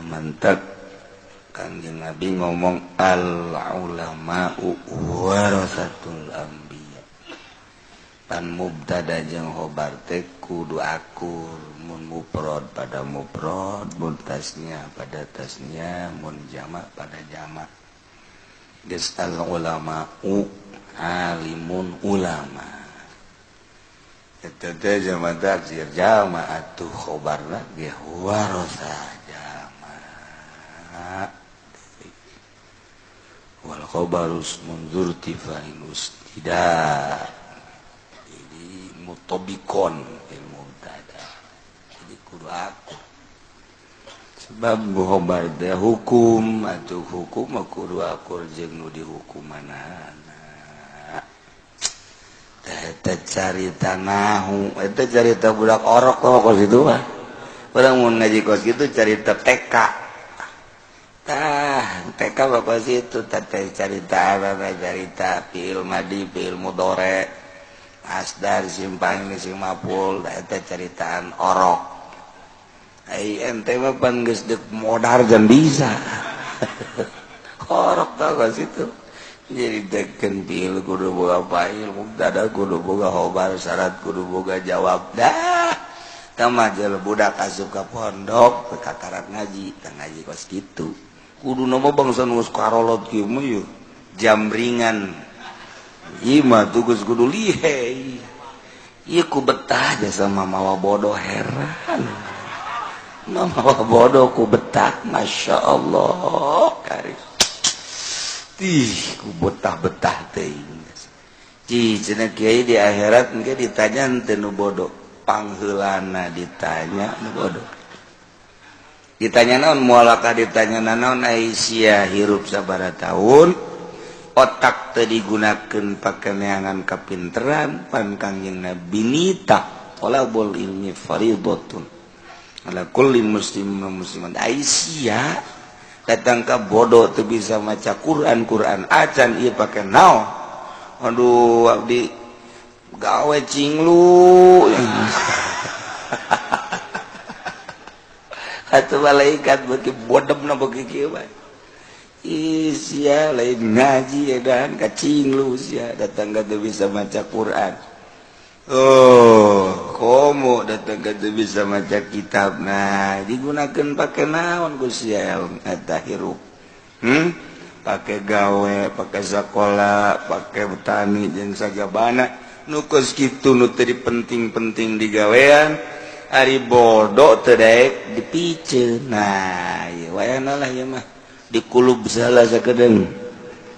Mantap. Kanjeng Nabi ngomong al ulama'u warasatul anbiya. Pan mubtada jeung khobar teh kudu akur, mun mufrad pada mufrad, mun tasnya pada tasnya, mun jamak pada jamak. Geus al ulama'u alimun ulama. Eta teh jamak taksir jamak atuh khobarna ge warasa jamak. Wal khobarus munzur tifain tidak. Jadi mutobikon ilmu mubtada. Jadi kudu akur. Sebab khobar teh hukum atuh hukum mah kudu akur jeung nu dihukumanana. Eta carita nahu, eta carita budak orok tah kos kitu mah. Urang mun ngaji kos kitu carita TK. Tah, TK mah kos kitu teh carita apa carita fi'il madi, fi'il mudhari, asdar simpang sing maful, eta caritaan orok. Ai ente mah pan geus deuk modar jam bisa. Orok tah kos kitu. Jadi deken fi'il kudu boga fa'il, mubtada kudu boga khobar, syarat kudu boga jawab. Dah tah jel budak asup ka pondok teu kakarak ngaji, tah ngaji kos kitu. Kudu nama bangsa nu geus karolot kieu mah yeuh jam ringan. Ieu mah tuh geus kudu lihei. Ieu ku betah jasa mamawa bodoh heran. Mamawa bodoh ku betah, Masya Allah. Karis. Ih, ku betah-betah teuing. Ci cenah kiai di akhirat engke ditanya henteu nu bodoh. Pangheulana ditanya nu bodoh. Ditanya naon moalakah ditanya naon ai sia hirup sabaraha tahun otak teu digunakeun pake neangan kapinteran pan Kangjeng Nabi nita talabul ilmi fardhatun ala kulli muslimin wa muslimat. Ai sia datang ke bodoh tuh bisa maca Quran Quran acan ieu pake naon. Aduh, abdi gawe cinglu. Atuh malaikat beuki bodemna beuki kieu bae. Ih sia lain ngaji edan ka cinglu sia datang ka teu bisa maca Quran. Oh, komo datang ka teu bisa maca kitab. Nah, digunakeun pake naon ku sia eta hirup? Pake gawe, pake sakola, pake petani jeung sagabana. Nu kos kitu nu teu penting-penting digawean, ari bodoh teu daek dipiceun. Nah, ieu wayahna lah ieu mah dikulub salah sakedeung.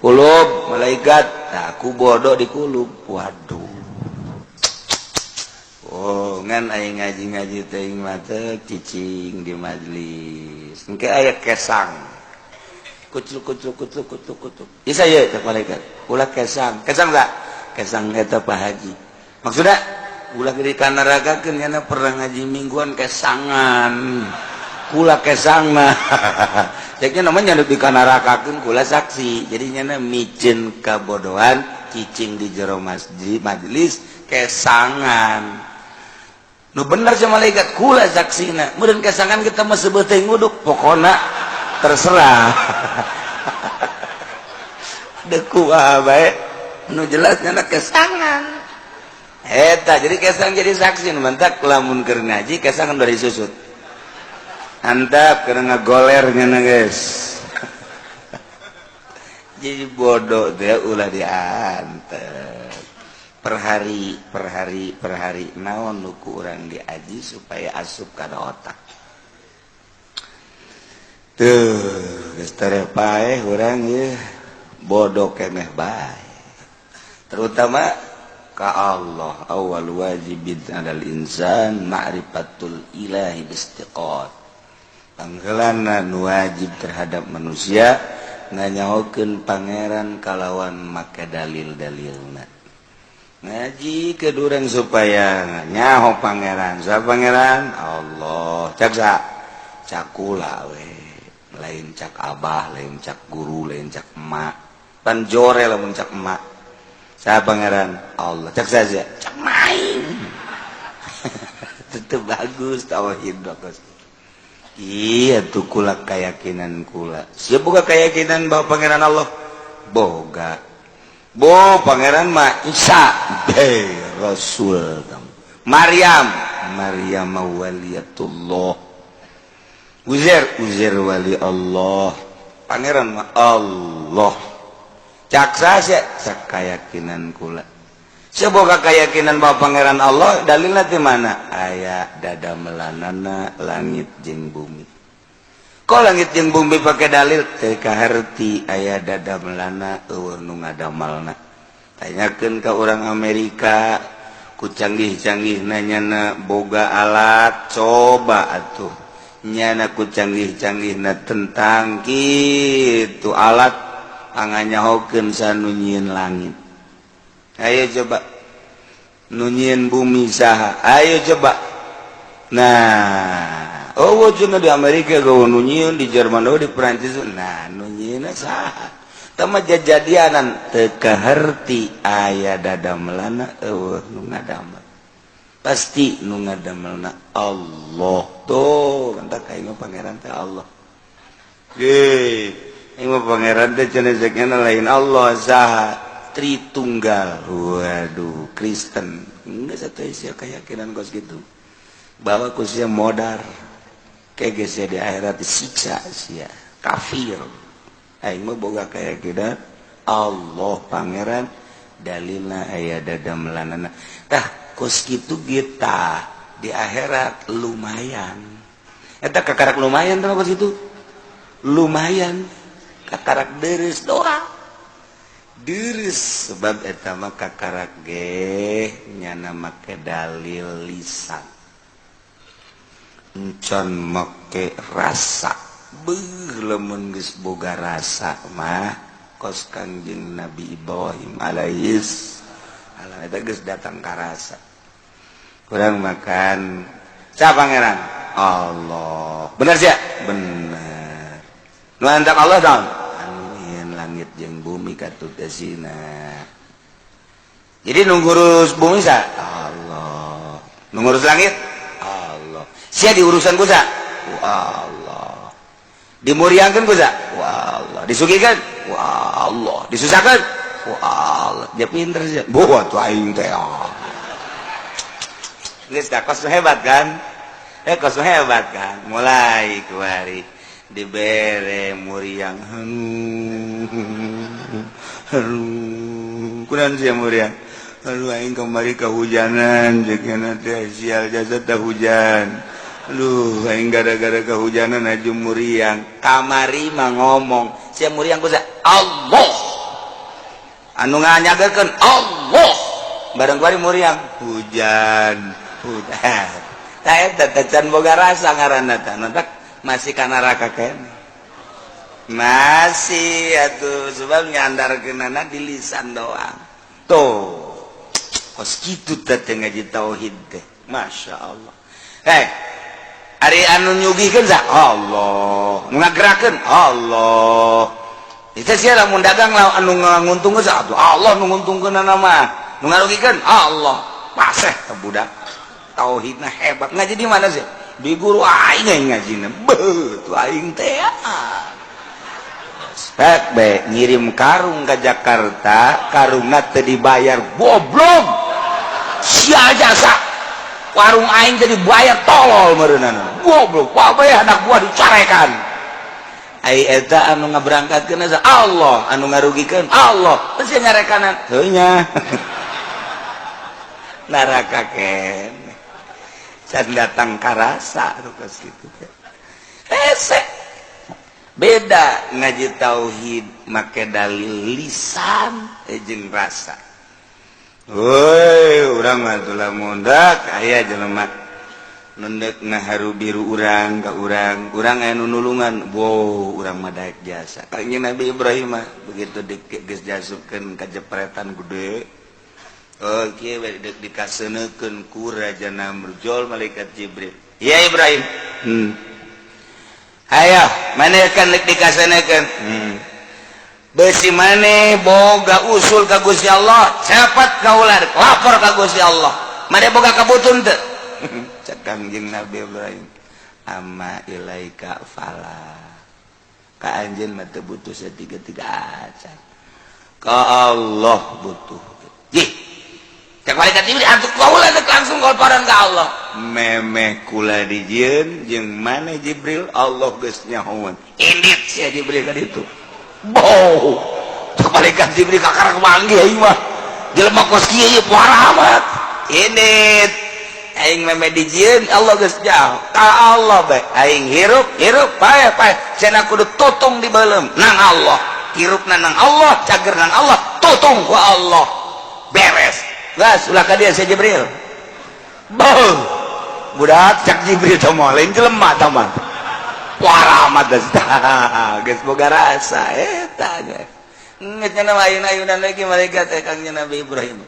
Kulub malaikat, nah ku bodoh dikulub. Waduh. Oh, ngan aing ngaji-ngaji teuing mah teh cicing di majelis. Engke aya kesang. Kucluk kucluk kucluk kucluk kucluk. Bisa ye cek malaikat. Ulah kesang. Kesang tak? Kesang eta Pak Haji. Maksudna ulah di kanarakakeun nya pernah ngaji mingguan kesangan. Kula kesang mah. Ceknya namanya nu dikanarakakeun kula saksi. Jadi nyana miceun kabodohan cicing di jero masjid majelis kesangan. Nu bener sama malaikat kula saksina. Meureun kesangan kita mah sebeuteung nguduk pokona terserah. Deku bae nu jelas nyana kesangan. Eta jadi kesang jadi saksi nu mantak lamun keur ngaji kesangan dari susut. Antap keur ngagoler nyana geus. Jadi bodoh teh ulah diantep. Per hari, per hari, per hari naon nu ku urang diaji supaya asup kana otak. Tuh, geus tereh paeh urang ieu bodoh keneh bae. Terutama ka Allah awal wajibin alal insan ma'rifatul ilahi bistiqat. Pangheulana nu wajib terhadap manusia nganyahokeun pangeran kalawan make dalil-dalilna. Ngaji ke durang supaya nyaho pangeran. Sa pangeran Allah cak sa cakula we, lain cak abah, lain cak guru, lain cak emak. Pan jore lamun cak emak. Saha Pangeran? Allah. Cek saja, cek main. Tetep bagus tauhid, bagus. Iya tuh, kula keyakinan kula. Siap boga keyakinan bahwa Pangeran Allah? Boga. Bo Pangeran mah Isa be Rasul. Maryam, Maryam waliyatullah. Uzair, Uzair wali Allah. Pangeran mah Allah. Cak saja, cak keyakinan kula. Semoga keyakinan bahwa Pangeran Allah, dalilnya di mana? Aya dada melanana langit jeung bumi. Kok langit jeung bumi pakai dalil? Teu kaharti aya dada melana, euweuh nu ngadamalna. Tanyakeun ka orang Amerika, ku canggih-canggih nanyana boga alat, coba atuh nyana ku canggih-canggihna tentang kitu alat anganyahokeun sanu nyieun langit. Ayo coba, nu nyieun bumi saha? Ayo coba. Nah, oh, cenah di Amerika gawe nu nyieun, di Jerman, oh, di Prancis. Nah, nu nyieunna saha? Tah mah jajadianan teu kaharti aya dada melana, euweuh nu ngadamel. Pasti nu ngadamelna Allah. Tuh, entak aing mah Pangeran teh Allah. Ye, aing mah Pangeran teh cenah lain Allah, saha? Tritunggal. Waduh, Kristen enggak satu isi keyakinan kos gitu bahwa kusia modar kayak geus di akhirat disiksa sia kafir. Aing mah boga keyakinan Allah Pangeran, dalilna aya dada melanana. Tah, kos kitu kita di akhirat lumayan eta kakarak, lumayan tuh kos itu, lumayan kakarak deres doang deres, sebab eta mah kakarak ge nyana make dalil lisan, encan make rasa. Beuh, lamun geus boga rasa mah kos Kangjeng Nabi Ibrahim alaihis salam, eta geus datang ka rasa. Kurang makan. Siapa Pangeran? Allah. Bener sih? Bener. Nu antak Allah dong, langit jeung bumi katut desina. Jadi nu ngurus bumi sa? Allah. Nu ngurus langit? Allah. Sia diurusan ku sa? Allah. Dimuriangkeun ku sa? Allah. Disugihkeun? Allah. Disusahkeun? Allah. Dia pinter sih. Bawa tuh aing teh. Geus dah, kos hebat kan? Eh, kos hebat kan? Mulai kuari dibere muriang, aduh, kunaon sia muriang? Aduh, aing kamari kehujanan, jeung teh sial jasa teh hujan. Aduh, aing gara-gara kehujanan aju muriang. Kamari mah ngomong sia muriang ku Allah, anu nganyagakeun Allah. Bareng kuari muriang hujan hujan. Tah, eta teh can boga rasa ngaranna teh, masih ka neraka kene masih atuh, sebab nyandarkeunana di lisan doang. Tuh, kos kitu teh ngaji tauhid teh, Masya Allah. Hei, ari anu nyugihkeun sa? Allah. Nu ngagerakeun? Allah. Itu sia lamun dagang lah, anu nguntungkeun sa? Atuh Allah nu nguntungkeunana mah. Nu ngarugikeun? Allah. Paseh teh budak tauhidna hebat. Ngaji di mana sih? Di guru aing. Aing ngajina beuh tuh aing teh spek be ngirim karung ke Jakarta, karungna teu dibayar. Goblok, sia jasa warung aing jadi bayar, tolol meureunana, goblok. Wae anak buah dicarekan. Ai eta anu ngaberangkatkeun Allah, anu ngarugikeun Allah, terus nyarekanan heuh nya neraka keneh. Can datang karasa kos kitu hese. Beda ngaji tauhid make dalil lisan jeung rasa. Woi, urang mah tuh lamun dak aya jelema nendek ngaharu biru urang ka urang, urang aya nu nulungan, wow, urang mah daek jasa. Kangjeng Nabi Ibrahim mah begitu di geus diasupkeun ka jepretan gede. Oke, dek dikaseunekeun ku Raja Namrud malaikat Jibril. Ya Ibrahim. Ayo, mana kan dek dikaseunekeun? Besi maneh boga usul ka Gusti Allah, cepat kaula lapor ka Gusti Allah. Maneh boga kabutuhan teu? Cek Kangjeng Nabi Ibrahim, amma ilaika fala. Ka anjeun mah teu butuh satiga-tiga acan. Ka Allah butuh. Jih. Cek malaikat Jibril atuh kaula dek langsung laporan ka Allah. Memeh kula dijieun jeung maneh Jibril, Allah geus nyahoan. Indit sia Jibril ka ditu. Boh, cek malaikat Jibril kakara manggih aing mah. Jelema kos kieu ieu parah amat. Indit. Aing memeh dijieun Allah geus nyaho. Ka Allah bae aing hirup, hirup paeh paeh. Cenah kudu tutung di beuleum nang Allah. Hirupna nang Allah, cager nang Allah, tutung ku Allah. Beres. Gas ulah ka dia si Jibril. Boh. Budak cak Jibril teh moal lain jelema tah mah. Parah amat geus. Geus boga rasa eta ge. Geus nya ayun-ayunan lagi malaikat teh Kangjeng Nabi Ibrahim.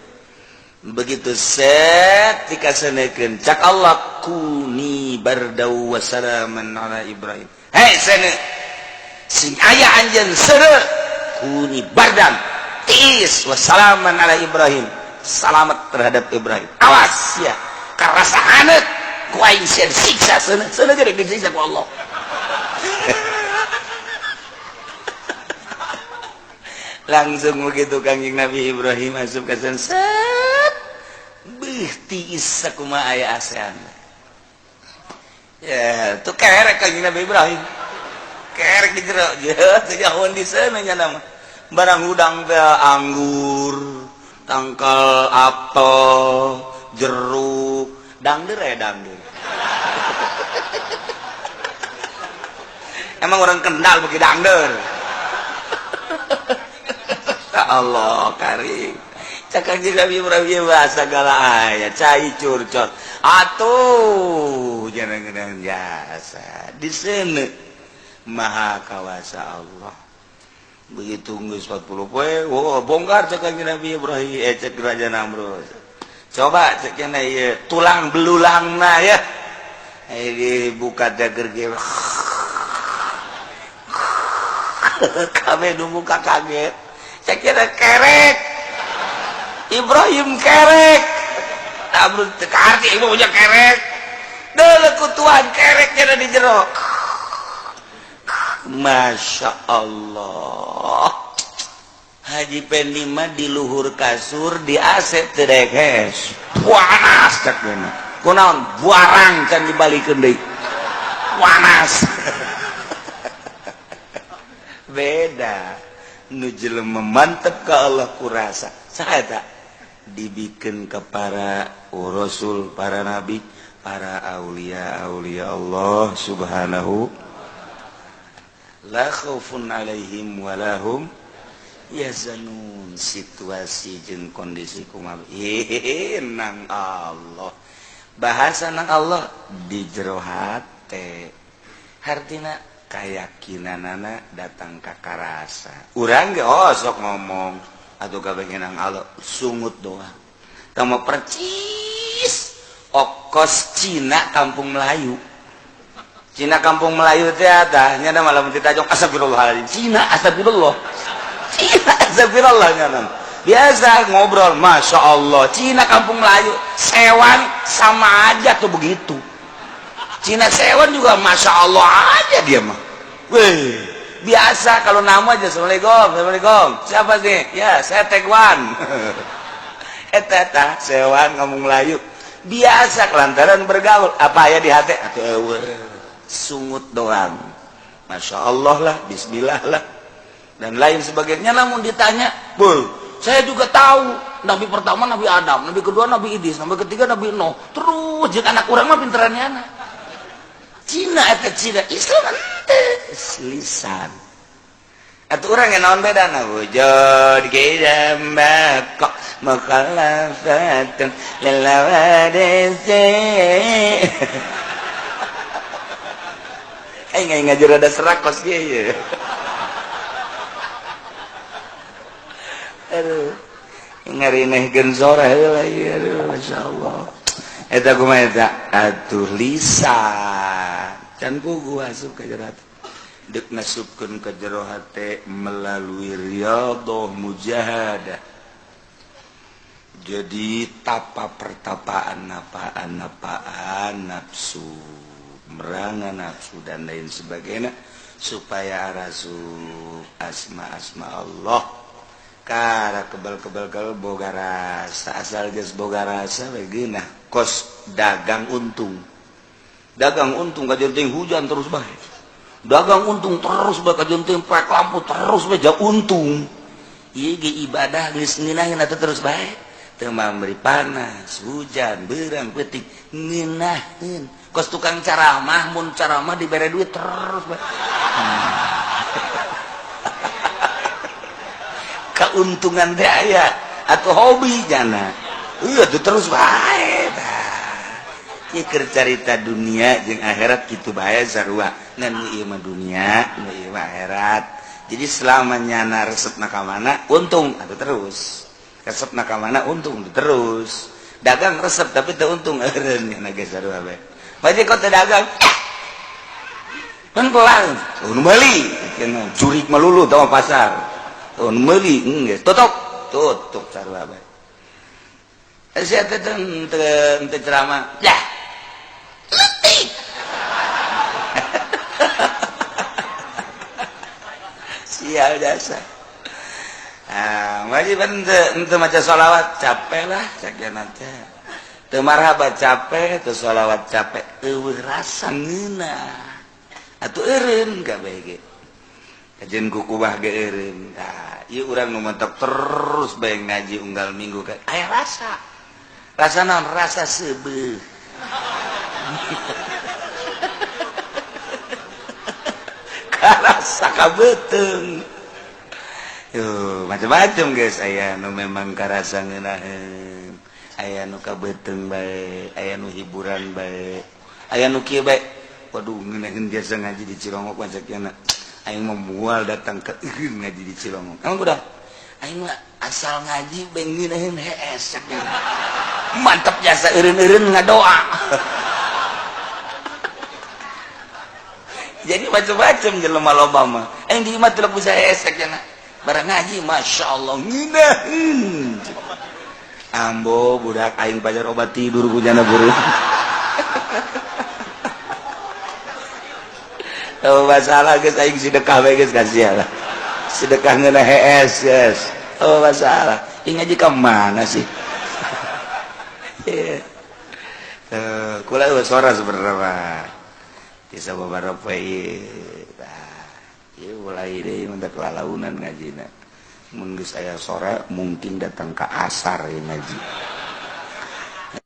Begitu set dikasenekeun cak Allah kuni bardau wa salaman ala Ibrahim. Hei seuneu. Sing aya anjeun seuneu kuni bardan tiis wa salaman ala Ibrahim. Salamat terhadap Ibrahim. Awas ya, karasa haneut ku aing sia disiksa seuneu. Seuneu ge disiksa ku Allah. Langsung begitu Kangjeng Nabi Ibrahim asup ka set. Beuh tiis sakumaha aya ASEAN. Ya, tuh kerek Kangjeng Nabi Ibrahim. Kerek di jero, teu nyahoan di seuneu nya mah. Barang hudang teh anggur, tangkal apel, jeruk, dangder ya dangder. Emang orang Kendal pakai dangder. Ya Allah karim. Cak Kangjeng Nabi Ibrahim bahasa segala aya cai curcol. Atuh jangan jasa di seuneu maha kawasa Allah. Begitu geus 40 poe, oh bongkar cek Kangjeng Nabi Ibrahim, cek Raja Namrud. Coba cek cenah ieu tulang belulangna ya. Dibuka dager ge. Kabeh nu muka kaget. Cek cenah kerek. Ibrahim kerek. Namrud teu kaarti ieu punya kerek. Deuleu ku Tuhan kerek cenah di jero. Masya Allah. Haji Pendi mah di luhur kasur di AC teu daek hes. Panas cek geuna. Kunaon? Buarang can dibalikeun deui. Panas. Beda. Nu jelema mantep ka Allah kurasa. Saha eta? Dibikeun ka para rasul, para nabi, para aulia aulia Allah subhanahu la khaufun alaihim walahum yazanun. Situasi jeung kondisi kumaha nang Allah, bahasa nang Allah di jero hate, hartina kayakinanana datang ka karasa. Urang ge oh sok ngomong atuh kabeh nang Allah sungut doang. Tama percis okos Cina Kampung Melayu. Cina Kampung Melayu teh tah nya malam ditajong astagfirullahaladzim. Cina astagfirullah. Cina astagfirullah nya. Biasa ngobrol Masya Allah. Cina Kampung Melayu sewan sama aja tuh begitu. Cina sewan juga Masya Allah aja dia mah. Weh, biasa kalau nama aja Assalamualaikum, Assalamualaikum. Siapa sih? Ya, saya Tegwan. Eta tah sewan ngomong Melayu. Biasa kelantaran bergaul. Apa ya di hati? Atuh sungut doang. Masya Allah lah, bismillah lah, dan lain sebagainya. Namun ditanya, "Bul, saya juga tahu nabi pertama Nabi Adam, nabi kedua Nabi Idris, nabi ketiga Nabi Nuh." Terus jeung anak urang mah pinterannya anak. Cina eta Cina, Islam ente lisan. Atuh urang yang naon bedana? Wujud qidam baqa mukhalafatun lil hawadisi. Aing ngajar ada serakos kieu ye. Aduh. Ngarinehkeun sora heula ieu aduh masyaallah. Eta kumaha eta? Atuh lisan. Can puguh asup ka jero. Dek ngasupkeun ka jero hate melalui riyadhah mujahadah. Jadi tapa pertapaan napaan-napaan nafsu, merangan nafsu dan lain sebagainya supaya rasup asma-asma Allah. Kara kebal-kebal boga rasa, asal geus boga rasa we geunah kos dagang untung. Dagang untung kajeun teh hujan terus bae. Dagang untung terus bae kajeun teh poek lampu terus bae ja untung. Ieu ge ibadah geus ngeunaheun atuh terus bae. Teu mambri panas, hujan, beurang, peuting ngeunaheun. Kos tukang caramah mun caramah dibere duit terus bae. Keuntungan teh aya atau hobi jana. Iya tuh terus bae tah. Ieu keur carita dunia jeung akhirat kitu bae sarua. Ngan nu ieu mah dunia, nu ieu mah akhirat. Jadi selama nyana resepna ka mana untung atuh terus. Resepna ka mana untung terus. Dagang resep tapi teu untung eureun nyana ge sarua bae. Bae kok teu dagang. Kan pelang, nu meuli, cenah jurig melulu tah pasar. Nu meuli geus tutup, tutup sarua bae. Sia teh teu ceramah. Yah. Leutik. Sial jasa. Ah, wajib henteu maca sholawat capek lah cakeuna teh. Teu marhaba capek, teu sholawat capek, eueuh rasa ngeunah. Atuh eureun kabeh ge. Kajeun kukubah ge eureun. Tah, ieu urang nu mentok terus bae ngaji unggal minggu ka aya rasa. Rasa naon? Rasa seubeuh. Karasa kabeuteung. Yo, macam-macam guys, aya nu memang karasa ngeunaheun, aya nu kabeuteung bae, aya nu hiburan bae, aya nu kieu bae. Waduh, ngeunaheun biasa ngaji di Cilongok mah sakieu. Aing mah moal datang ke eureun ngaji di Cilongok. Emang udah aing mah asal ngaji bae ngeunaheun hees sakieu. Mantap jasa eureun-eureun ngadoa. Jadi macam-macam jelema loba mah. Aing di imah teu bisa hees sakieu. Barang ngaji Masya Allah ngeunaheun. Ambo budak aing pajar obat tidur ku jana buru. Oh masalah geus aing sedekah bae geus kasihan lah. Sedekah ngeunah hees geus. Oh masalah. Ieu ngaji ka mana sih? Kula eueuh sora sebenarnya mah. Bisa beberapa ieu. Ieu mulai deui mun teh lalaunan ngajina. Mun geus aya sora mungkin datang ka asar ieu ngaji.